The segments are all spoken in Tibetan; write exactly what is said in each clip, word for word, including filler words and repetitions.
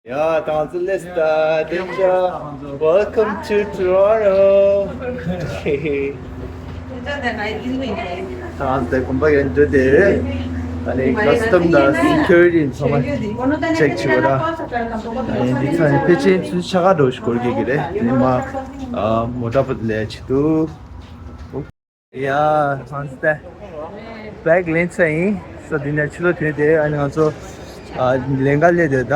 ཡ། ད་ང་ཚོ་སླེབས་ད། བདེ་འཇགས། Welcome to Toronto. ད་ང་ཚོ་དེ་དགོན་པ་ཡན་འགྲོ་དེ་རེད། ཨ་ནི་ཀ་སི་ཏམ་དང་སི་ཁུ་རི་ཊི་ཚང་མ་ཅེག་བྱེད་པ་ར། ཨ་ནི་འདི་ཚང་ཕལ་ཆེར་ཚུར་ཆ་ག་འགྲོ་ཞིག་སྐོར་གྱི་གི་རེད། དེ་ནི་མ་མོ་ཊ་པོ་དེ་ལས་བྱེད་དུ། ཡ། ཧང་སྟེ། བེག་ལེན་ཚར་ཡིན། ས་འདི་ནས་ཕྱི་ལོགས་ཐོན་ཏེ། ཨ་ནི་ང་ཚོ་ཨ་ལེན་ག་སླེབས་དེ་ད་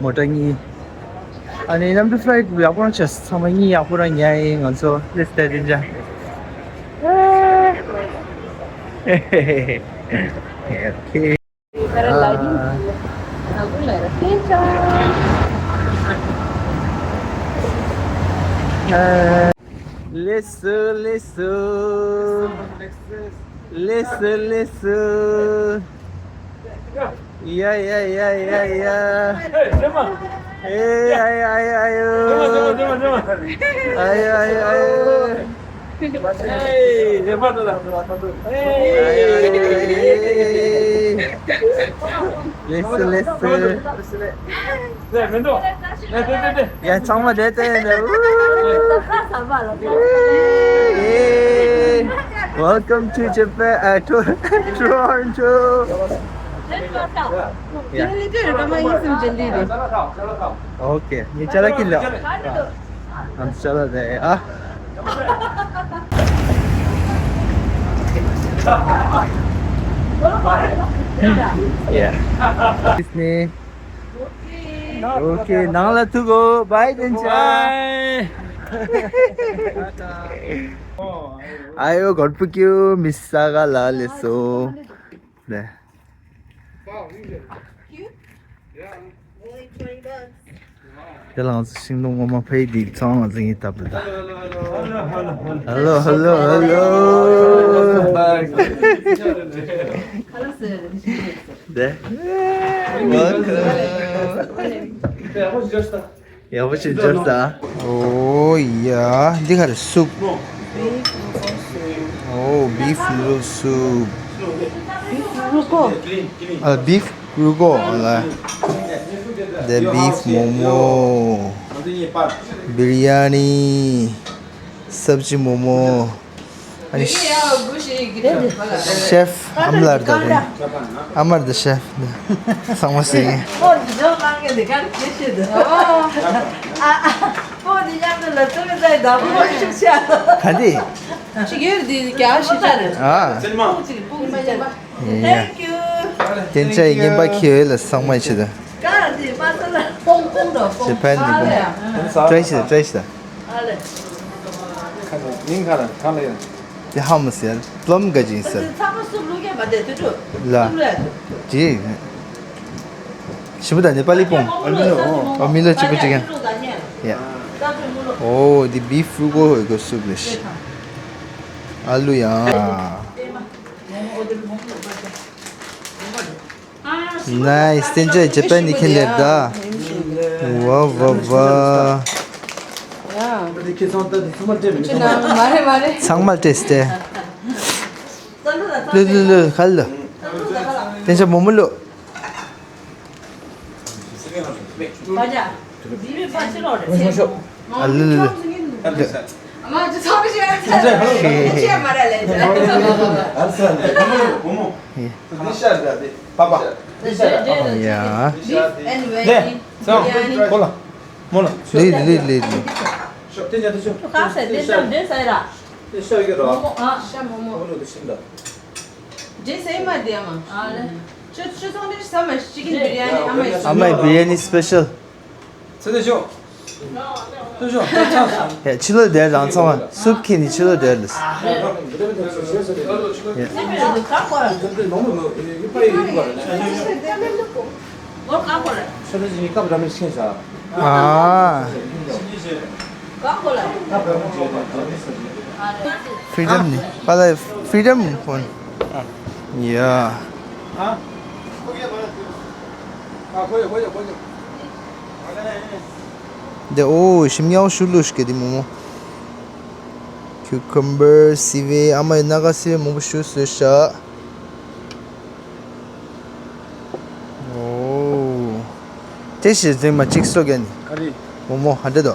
མོ་ཊ་གཉིས། ཨ་ནི་གནམ་གྲུ་ཕ་ལའི་ཊི་ཡག་པོ་རང་བྱས། ཚང་མ་གཉིས་ཡག་པོ་རང་ཉར་ཡིན། ང་ཚོ་སླེབས་ཏེ་དེ་འདྲ། ཨོ་ཁེ། སླེབས་སོང་། སླེབས་སོང་། སླེབས་སོང་། སླེབས་སོང་། ཡ་ཡ་ཡ་ཡ་ཡ། ཨེ་ཨ་ཡ་ཨ་ཡ་ཨ་ཡོ། ཨ་ཡ་ཨ་ཡ་ཨ་ཡོ། ལེགས་སོ་ལེགས་སོ། ཡ་ཚང་མ་བསྡད་བསྡད་ནས། Welcome to Japan, uh, to Toronto. Yeah. Okay, ये चला कि लो। हम चला दे, आ। Yeah. इसने। Okay, ནང་ལ་ཐུག་གོ། Bye, བདེ་འཇགས། ཨ་ཡོ། གོར་པུ་ཀྱུ་མི་ས་ག་ལ་ལེ་སོ། ནས། དེ་ལ་ང་ཚོ་ཤིང་སྡོང་ངོ་མ་ཕ་ཡི་འདི་ཚང་ང་ཚོ་ཡིན་སྟབས་ད། Hello, hello, hello. དེ། Welcome. ཡག་པོ་ཞིག་འབྱོར་ས། ཨོ་ཡ། འདི་ག་རེ། སུབ། ཨོ། བིཕ་ནུ་ཌལ་སུབ། ཨ། བིཕ་རུ་ཀོ་ལ། དེ་བིཕ་མོ་མོ། བི་རི་ཡ་ནི། སབ་ཇི་མོ་མོ། ཨ་ནི་ཤེཕ་ཨ་མ་ལགས་དང་། ཨ་མ་ལགས་དང་ཤེཕ་ཚང་མ་ཟིན། ག་འདི། ཅིག་ཡོད་འདི་རྒྱ་ཞིག་ཆ་རེད། ཨ། ཅིག་སྤུ་གུ་མ་ཡིན་པ། ཡ། བདེ་འཇགས་ཡིན་པ་ཁྱེད་ལ་ཚང་མ་ཆེ་ད། ཇེ་པན་ནི་བུ། བཀྲ་ཤིས་བཀྲ་ཤིས། དེ་ཧ་མ་ཟེར། པླམ་ག་ཅིག་ཟེར། ལ། ཇི། ཞིམ་པོ་དང་ནེ་པ་ལི་སྤུངས། ཨ་མི་ལོ་གཅིག་པུ་གཅིག་ཡང་། ཡ། ཨོ། འདི་བིཕ་རུ་ཀོ་གི་སུབ་རེད། ཨ་ལུ་ཡང་། Nice. བདེ་འཇགས། ཇེ་པན་ནི་ཁྱེད་ལེབ་ད། ཝ་ཝ་ཝ། ཚང་མ་ཏེས་ཏེ། ལུ་ལུ་ལུ་ག་ལུ། བདེ་འཇགས་མོ་མོ་ལུ། ཨ་ལུ་ལུ་ལུ། ཡ། ལི་ལི་ལི་ལི། ཨ་མའི་བི་རི་ཡ་ནི་སི་པེ་ཤལ། ཚེ་འདི་ཤོག་ཚེ་ཤོག་ཚེ་ཤོག་ཧེ། ཕྱི་ལོགས་དེར་རང་ཚང་མ་སུབ་ཁྱེར་ནི་ཕྱི་ལོགས་དེར་ལུས། ཨ། ཕི་རི་ཌམ་ནི་པ་ལ་ཕི་རི་ཌམ་ཕོན། ཡ། འདི་ཨོ་ཞིམ་ཉའོ་ཤུ་ལུ་ཤ་གི་འདི་མོ་མོ། ཁྱུ་ཀམ་བར་སི་ཝེ། ཨ་མ་ཡི་སྣ་ཁ་སི་ཝེ་མང་པོ་ཞུ་བཟོས་ཤག་ཨོ། དེ་ཞིག་འཛིན་མ་གཅིག་སོ་གན། ག་རེ། མོ་མོ་ཧ་འདྲེ་དོ།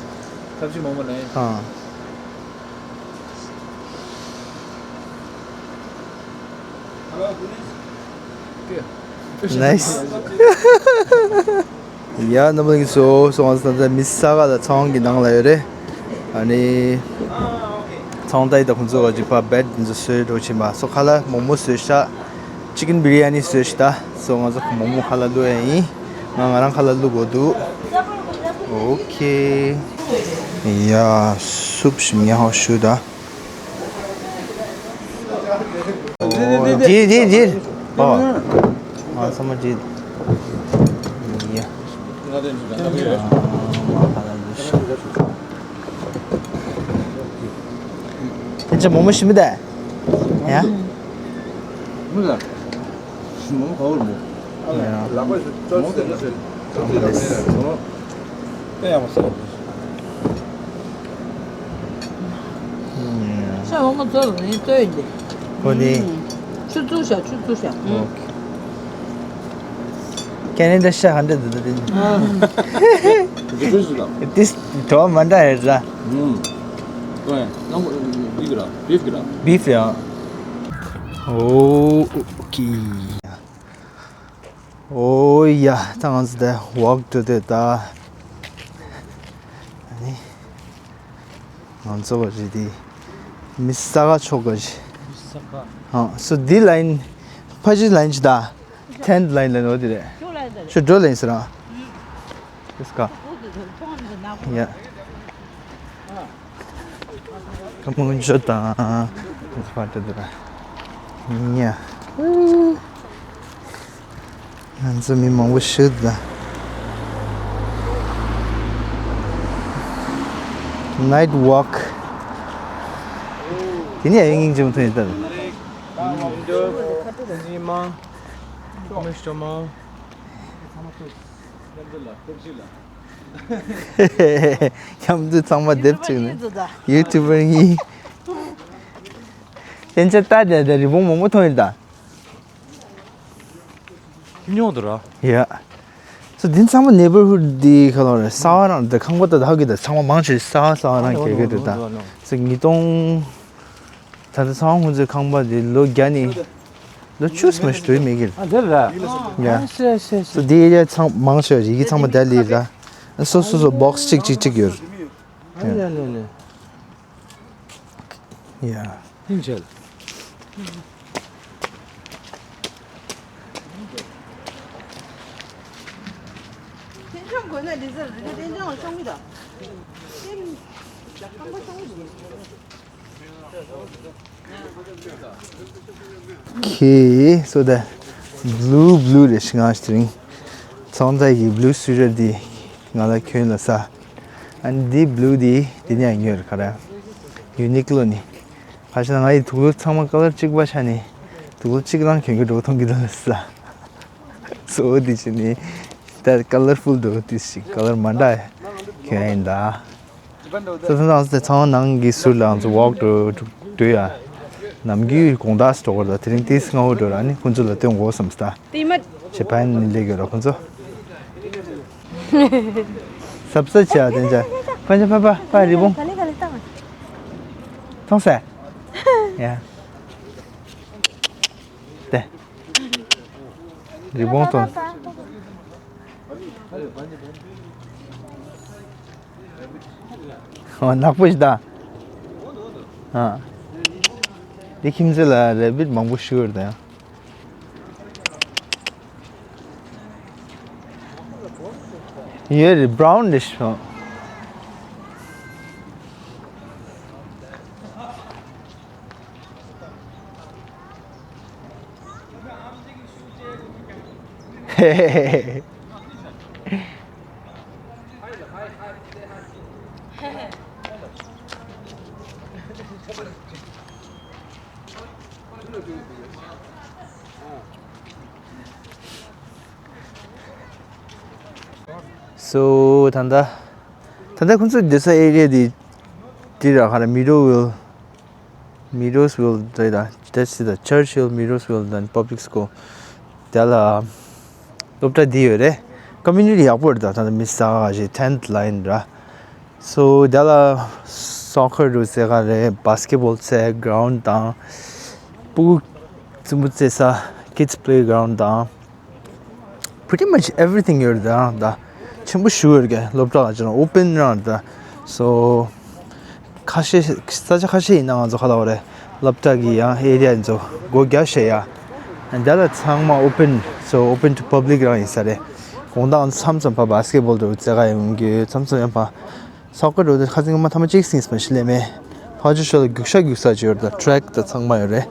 ཐབས་ཤིག་མོ་མོ་ནས། ཨ། ནའིས། ཡ་རྣམ་པ་ལྷན་རྒྱས་ཚོ་སོང་ང་ས་མི་ས་ག་ལ་ཚང་གི་ནང་ལ་ཡོད་རེད། ཨ་ནི། ཚང་ཏའི་ད་ཁོང་ཚོ་ག་ཅིག་ཕ་བེད་འདི་ཚོ་བཟོས་འགྲོ་ཕྱིན་པ་སོ་ཁ་ལ་མོ་མོ་བཟོས་ཤག་ཅི་ཀན་བི་རི་ཡ་ནི་བཟོས་ཤག་ད་སོ་ང་ཚོ་མོ་མོ་ཁ་ལ་བླུག་ཡ་ཡིན། ང་ང་རང་ཁ་ལ་བླུག་དགོས་འདུག་ཨོ་ཁེ། ཡ་སུབ་ཞིམ་ཉ་ཧོ་ཤུ་ད། འདིར་འདིར་འདིར། ཨོ། ང་ཚང་མ་འདིར། ཡ། ཨ་མ་ཁ་ལ་བླུག་ཤག་དེ་ཚོ་མོ་མོ་ཞིམ་པོ་ད། ཡ། མོ་ལ། ཞིམ་མོ་ག་བོར་མོ། ཡ། ལག་པ་ཞིག་ཅོག་ཙེ་ནས་ཅོག་ཙེ་ནས་མོ། དེ་ཡག་པོ་ཟ། ཤ་འོ་མ་ཚོ་ལ་ནི་ལྟོས་ཏེ། ཁོ་ནི། ཆུ་བཙུགས་ཤག་ཆུ་བཙུགས་ཤག་ཨོ་ཁེ། ཁེ་ན་ཌ་ཤ་ཧ་འདྲེ་འདུག་ད་དེ། འདི་ཆུ་བཙུགས་ལ། ཏིས་དོ་མ་འདྲ་ཡོད་ར། ཨུམ། ཀོན་ནང་གི་ར། བིབ་གི་ར། བིབ་ཡ། ཨོ་ཨོ་ཁེ། ཨོ་ཡ་ད་ང་ཚོ་ད་ཝོག་འགྲོ་འདོད་ད། ཨ་ནི། ང་ཚོ་བ་རེད་དེ། མི་ས་ག་ཆོག་ག་ཞིག་མི་ས་ག་ཧང་སོ་འདི་ལ་ཡིན། ཕ་ཇི་ལ་ཡིན་ཅི་ད། ཐེན་ལ་ཡིན་ལ་ནོ་དེ་རེད། ཤོ་འགྲོ་ལ་ཡིན་ཟེར་ར། དེ་སྐ་ཡ། ཀ་མོན་ཇོ་དང་། དེ་ཕ་ཏི་དེ་ར། ཉ། ང་ཚོ་མི་མང་པོ་ཞིག་ལ། Night walk. དེ་ནས་ཡང་སྙིང་རྗེ་མོ་ཐོན་ཡོད་ད། ཁྱམས་ཚུད་ཚང་མ་སྡེབ་བཅུག་ནས། ཡུ་ཊུབ་པར་གཉིས། དེ་ཚོ་ལྟ་དེ་དེ་རི་བོང་མང་པོ་མཐོང་ཡོད་ད། ཉོ་འདུག་ར། ཡ། སོ་འདི་ཚང་མ་ནེ་བར་ཧུད་འདི་ག་ལོ་རེད། ས་བ་རང་འདི་ཁང་པ་ད་ད་ཧ་གི་ད་ཚང་མ་མང་ཆེ་ས་བ་ས་བ་རང་གི་གི་འདུག་ད། སོ་ཉིས་སྟོང་། ད་ལྟ་ཚང་མ་ཁོང་ཚོའི་ཁང་པ་འདི་ལོ་བརྒྱ་ནི། ལོ་བཅུ་སུམ་ཞིག་འགྲོ་ཡི་མེད་གི་ར། ཨ་འདི་ར། ཡ། ཨ་སེ་སེ་སེ། སོ་འདི་ཨེ་རི་ཡ་ཚང་མང་ཆེ་བ་རི་གི་ཚང་མ་ད་ལི་ར། སོ་སོ་སོ་བོག་སི་གཅིག་གཅིག་གཅིག་ཡོད། ཨ་ལེ་ལེ་ལེ། ཡ། ཧིན་ཆེལ། ཐེན་ཆང་དགོས་ན་འདི་ཚོ་རི་ཐེན་ཆང་ལ་ཤོང་གི་ད། ཐེན་ཁང་པ་ཤོང་གི་འདུག Okay, so the blue, blue རེ་ཞིག་ང་ཞིག་རིང་། ཚོང་རྫས་ཀྱི་blue sweater འདི་ང་ལ་གྱོན་ལ་ས། ཨ་ནི་འདི་blue འདི་འདི་ནས་ཉོས་རེད་ག་རེ། ཡུ་ནི་ཀློ་ནི། ཕ་ཤ་ང་ཡི་དུག་ལོག་ཚང་མ་ཀ་ལར་གཅིག་པ་ཆ་ནི། དུག་ལོག་གཅིག་རང་གྱོན་གྱི་འགྲོ་ཐོང་གི་འདུག་ལ་ས། So འདི་ཆ་ནི། ད་ཀ་ལར་ཕུལ་འདུག་ཏིས་ཤིག་ཀ་ལར་མ་འདྲ་གྱོན་ཡིན་ད། ས་ས་ནང་ས་ཚང་ནང་གི་ཟུར་ལ་ང་ཚོ་ཝོག་འགྲོ་འགྲོ་ཡ། ནམ་རྒྱུན་དགོང་དག་སི་འགྲོ་བར་ལ་དེ་རིང་ཏིས་སྔ་བོ་འགྲོ་ར་ནི་ཁོང་ཚོ་ལ་སྟོན་དགོས་བསམ་སྟ། ཏི་མ། ཇེ་ཕན་ནི་ལེགས་ཡོད་ར་ཁོང་ཚོ། སབ་སབ་བྱས་ཨ་དེ་འཇའ། ཕ་ཇ་ཕ་ཕ་ཕ་རི་བོང་། ག་ལེ་ག་ལེ་བཏང་། མཐོང་ས། ཡ། དེ། རི་བོང་དང་། ཨོ་ནག་པོ་ཞིག་ད། ཨ། འདི་ཁྱིམ་མཚེས་ལ་རེ་བིད་མང་པོ་ཤི་ཡོད་ད་ཡང་། ཡོད་རེད། བྷ་རའུན་རེད་ཤག So ད་ལྟ་ད་ལྟ་ཁོང་ཚོ་སྡོད་ས་ཨེ་རི་ཡ་དེ་དེ་ར་ག་རེ། Meadowvale Meadowsville དེ་ད་དེ་སི་ད་Churchill Meadowsville དང་Public School དེ་ལ་སློབ་གྲྭ་འདི་ཡོད་རེད། ཀོ་མུ་ནི་ཊི་ཡག་པོ་རེད། ད་ད་མི་ས་ག་ཞིག་ཊེན་ཐི་ལ་ཡིན་ར། སོ་ད་ལ་སོ་ཀར་རུ་ཟེར་ག་རེད། བྷ་སི་ཀེ་ཊི་བྷོལ་ཟེར་གྷ་རའུན་ཌི་དང་། ཕྲུ་གུ་རྩེད་མོ་རྩེ་ས་ཀིཌ་སི་པི་ལེ་གྷ་རའུན་ཌི་དང་། Pretty much everything ཡོད་རེད། ད་ད་ཆེན་པོ་ཞིག་ཡོད་རེད། སློབ་གྲྭ་ལ་ཅི་ན་ཨོ་པན་རང་རེད། ད་སོ། ཁ་ཤས་ས་ཆ་ཁ་ཤས་ཡིན་ན་ང་ཚོ་ཁ་ལ་བ་རེད། སློབ་གྲྭ་གི་ཡང་ཨེ་རི་ཡ་ཚོ་སྒོ་རྒྱག་ཤེས་ཡ། འདི་ལ་ཚང་མ་ཨོ་པན་སོ་ཨོ་པན་ཊུ་པབ་ལིག་རང་ཡིན་ས་རེད། དགོང་དག་མཚམས་མཚམས་ཕ་བྷ་སི་ཀེ་ཊི་བྷོལ་དུ་རྩེ་ག་ཡོང་གི་མཚམས་མཚམས་ཡང་ཕ་སོ་ཀར་འགྲོ་དུས་ཁ་སང་མ་ཐ་མ་གཅིག་སིང་སི་མ་ཤི་ལེ་མེ། ཕ་ཆུ་ཤོ་ལ་རྒྱུག་ཤ་རྒྱུག་ས་ཅིག་ཡོད་རེད། ད་ཊེ་རེག་ད་ཚང་མ་ཡོད་རེད།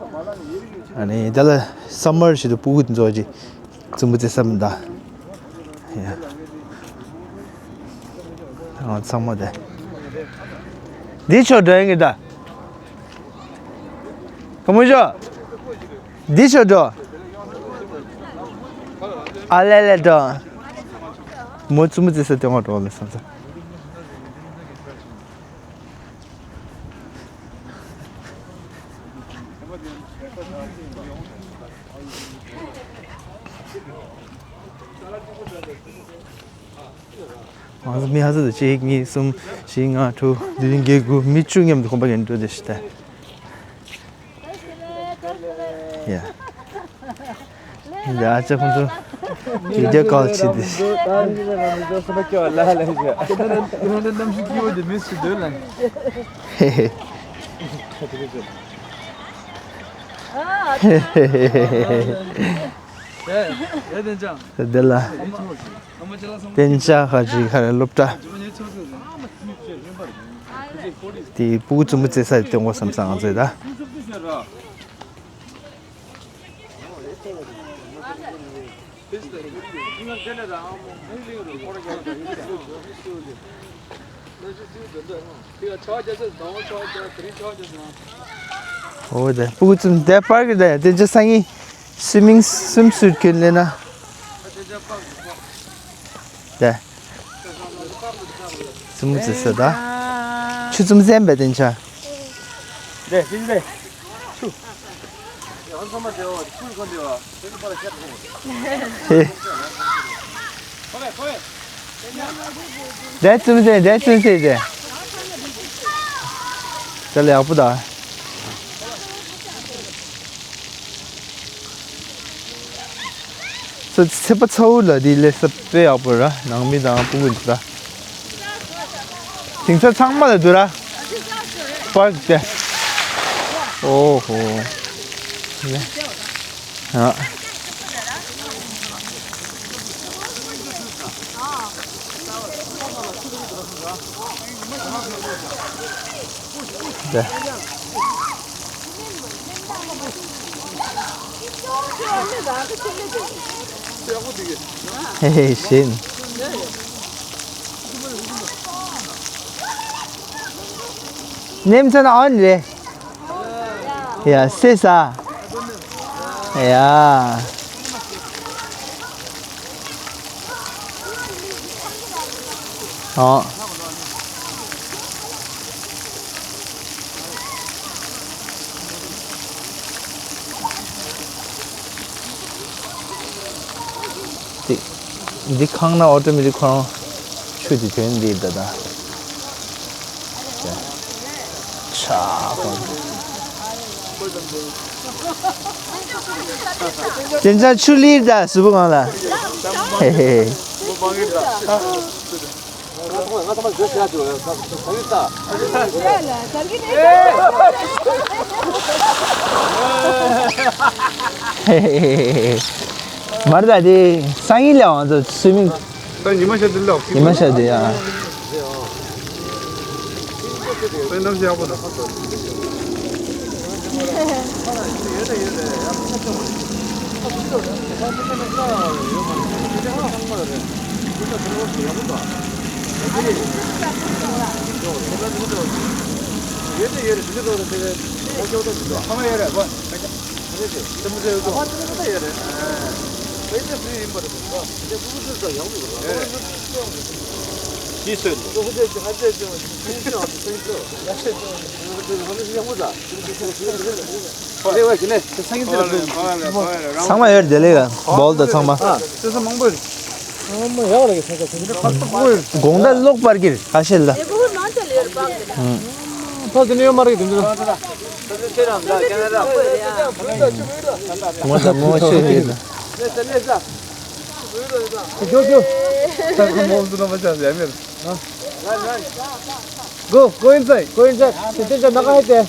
ཨ་ནི་འདི་ལ་སམ་མར་ཞིག་ཏུ་ཕྲུ་གུ་འཛོ་ཅིག་རྩེད་མོ་རྩེ་ས་མི་འདུག་ཡ། ཨ་ཚང་མ་དེ། འདི་ཆོ་འགྲོ་ཡིན་གི་ད། ཀ་མོ་ཞོ། འདི་ཆོ་འགྲོ། ཨ་ལེ་ལེ་འགྲོ། མོ་རྩེད་མོ་རྩེ་ས་དེ་ང་འགྲོ་ལེ་སོང་ཙང་། ང་ཚོ་མི་ཧ་ཚོ་དང་གཅིག་གཉིས་གསུམ་བཞི་ལྔ་དྲུག་བདུན་བརྒྱད་དགུ་མི་བཅུ་མཉམ་དུ་ཁོམ་པ་ཡན་འགྲོ་བསྡད་ཤི་ད། ཡ། འདི་ཨ་ཅག་ཁོང་ཚོ་བི་ཌི་ཡོ་ཀོལ་བྱེད་དེ། ཧེ་ཧེ། ཧེ་ཧེ། དེ་ལ་གཏན་འཇགས་ཁ་ཅིག་ཁ་རེ་སློབ་གྲྭ། དེ་ཕྲུ་གུ་རྩེད་མོ་རྩེ་ས་སྟོན་དགོས་བསམ་ས་ང་ཚོས་ད། འོ་དེ་ཕྲུ་གུ་རྩེད་མོ་དེ་པར་གི་དེ་དེ་ཚོ་སང་ཉིན། སུའི་མིང་སུམ་སུ་ཁྱོད་ལེན་ན། ད། རྩེད་མོ་རྩེ་ས་ད། ཆུ་ཚོད་གསུམ་པའི་སྟེང་ཆ། ཧེ། རྩེད་མོ་རྩེ་རྩེད་མོ་རྩེ་རྩེ། དེ་ལ་ཡག་པོ་ད། ཚ་ཚ་པ་ཚ་བོ་ལ་དེ་ལས་ས་དཔེ་ཡག་པོ་ར། ནང་མི་དང་ཕྲུ་གུ་འདི་ད། དེང་སང་ཚང་མ་ལ་འདུག་ར། པར་དེ། ཨོ་ཧོ། ཨ། དེ། ཧེ་ཧེ་ཤིན། ནེམ་ཚན་ཨོན་རེ། ཡ་སེ་ས། ཡ། ཨོ། འདི་འདི་ཁང་ན་ཨོ་ཏོ་མེ་ཏིག་ཁོ་རང་ཆུ་དེ་དོན་འདི་ད་ད། ཆ་ཧོ། དེ་འདྲ་ཆུ་ལིར་ད་སུ་བུ་གང་ལ། ཧེ་ཧེ། མར་ད་དེ་སང་ཉིན་ལ་ང་ཚོ་སུའི་མིང་། ད་ཉི་མ་ཤར་དུས་ལ། ཉི་མ་ཤར་དུས་ཡ། ད་གནམ་གཤིས་ཡག་པོ་འདུག་ཚང་མ་ཡོད་དེ་ལས་བོལ་དང་ཚང་མ། དགོང་དག་གློག་སྤར་གྱི་རེད། ཁ་ཤས་ལ། ད་དེ་ནས་ཡོད་མ་རེད་དེ་འདྲ། ངོ་ཚ་ངོ་ཤེས་ཡོད། Go, go inside, go inside. Sit in the naga hai te.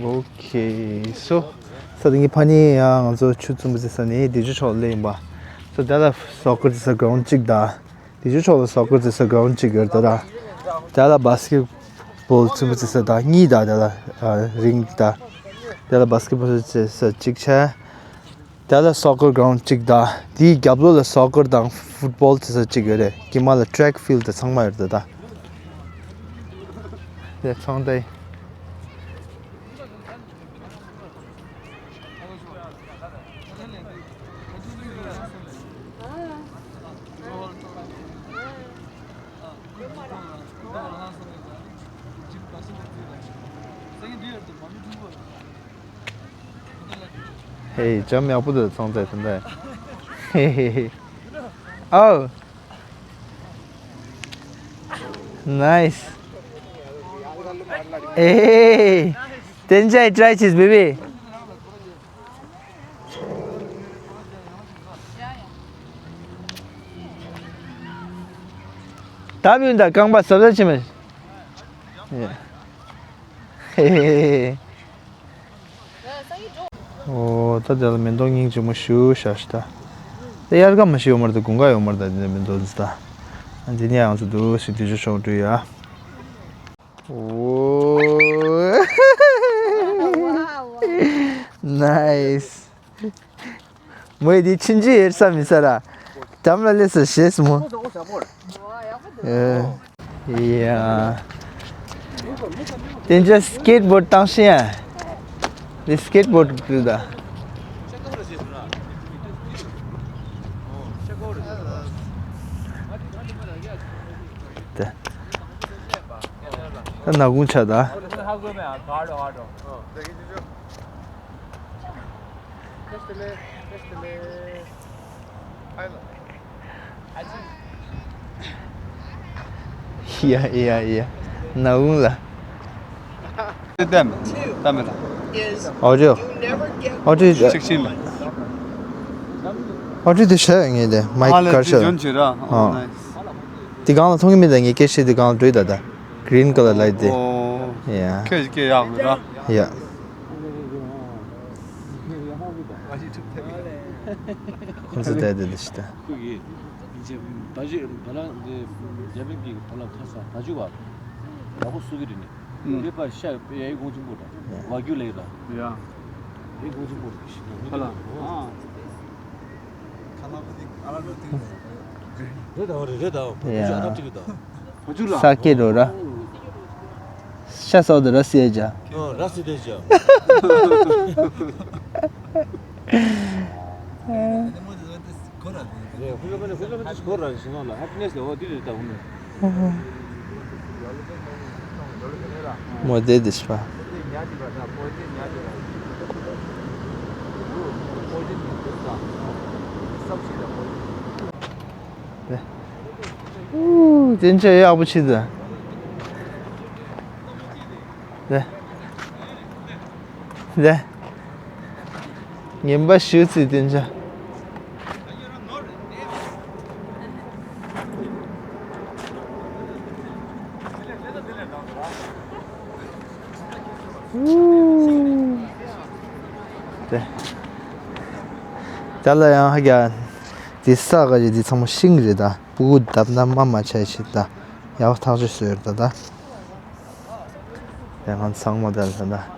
Okay, so ས་དེ་གི་ཕ་ནི་ཡང་ང་ཚོ་ཆུ་ཚོམ་བུ་ཟེར་ས་ནས་དེ་ཆུ་ཕྱོགས་ལ་ཡིན་པ། So དེ་ལ་སོ་ཀར་ཟེར་ས་གྲོང་གཅིག་དང་། དེ་ཆུ་ཕྱོགས་ལ་སོ་ཀར་ཟེར་ས་གྲོང་གཅིག་ཡོད་དོ་ར། དེ་ལ་བྷ་སི་ཀེ་ཊི་བྷོལ་ཚོམ་བུ་ཟེར་ས་དང་གཉིས་དང་། དེ་ལ་རིང་དང་། དེ་ལ་བྷ་སི་ཀེ་ཊི་བྷོལ་ཟེར་ས་གཅིག་བྱས། དེ་ལ་སོ་ཀར་གྲོང་གཅིག་དང་། དེའི་རྒྱབ་ལོགས་ལ་སོ་ཀར་དང་ཕུཊ་བྷོལ་ཟེར་ས་གཅིག་ཡོད་རེད། དཀྱིལ་མ་ལ་ཊེག་ཕིལ་དང་ཚང་མ་ཡོད་རེད་ད། དེ་ཚང་དེ། ཧེ། འཇམ་ཡག་པོ་འདུག་ཚོང་རྫས་དེ་འདྲ། ཧེ་ཧེ་ཧེ། ཨའོ། Nice. Hey, Tenjai, try this, baby. ད་བུན་ད་རྐང་པ་སོབ་སོབ་ཆེ་མེད། ཧེ་ཧེ་ཧེ། ཨོ། ད་དེ་ལ་མེ་ཏོག་སྙིང་རྗེ་མོ་ཞུ་ཤ་ཤི་ད། དེ་དབྱར་ཁ་མ་ཤི་ཡོད་མ་རེད་ད། དགུན་ཁ་ཡོད་མ་རེད་ད། དེ་ནས་མེ་ཏོག་འཛི་ད། ཨ་འདི་ནས་ཡང་ཚོ་འདུག་ཞིག་དུས་ཆུ་ཆོག་འགྲོ་ཡ། ཨོ། Nice. མོས་འདི་ཆུང་ཆུང་ཡོད་ས་མི་ས་ར། འགྲམ་ལ་སླེབས་སོ་ཞེས་མོ། ཨེ། ཡ། དེ་འདྲ་སི་ཀེཊ་བོརྡ་བཏང་ཤེས་ཡ། འདི་སི་ཀེཊ་བོརྡ་འདུག་ད། ད་ནག་ཁུང་ཆགས་ད། ཡ་ཡ་ཡ། ནག་ཁུང་ལ། Audio. Audio. Audio དེ་བཤད་ངེས་དེ་མའིག་གར་བཤད། ཨ། དེ་གང་ལ་མཐོང་གི་མེད་ད། ངས་སྐད་བཤད་དུས་གང་ལ་འགྲོ་ཡི་ད་ད། Green colour light དེ། ཡ། ཁྱོད་ཀྱི་ཡག་རེད་ར། ཡ། ཁོང་ཚོ་བསྡད་དེ་འདི་ཞིག་ད། ཁོ་གིས་ད་ཅི་ད་ལ་འདི་རྒྱ་མི་གི་ད་ལ་ཁ་ས་ད་ཅི་བ་ཡག་པོ་བཟོ་གི་རེད་ནི། པེ་པར་ཤ་པེ་ཡའི་གོང་ཆེན་པོ་དང་ཝ་གྱུ་ལེགས་དང་། ཡ། ཡའི་གོང་ཆེན་པོ་ཞིག་ད་ཧ་ལ། ཨ། རེད་ད་རེད་རེད་ད། ཡ། ཨ་ད་ཅིག་ད། ས་སྐྱེ་འགྲོ་ར། ཤ་སོགས་དུ་ར་སི་ཨེ་ཇ། ཨ་ར་སི་དེ་ཇ། མོ་དེ་དེ་ཤ། མོ་དེ་དེ་ཤ། ཨུ། དེ་འདྲ་ཡག་པོ་བྱེད་ད། དེ། དེ། ངན་པ་ཞུ་ཚིག་དེ་འདྲ། དེ། ད་ལ་ཡང་ཧ་ག་དེ་ས་ག་ཅིག་དེ་ཚང་མ་ཤིང་རེད་ད། སྤུ་གུ་བརྡབ་ན་མ་མ་ཆགས་ཤིག་ད། ཡག་པོ་ཐག་ཆོད་བཟོས་རེད་ད་ད། དེ་ང་ཚང་མ་ད་ལ་ད།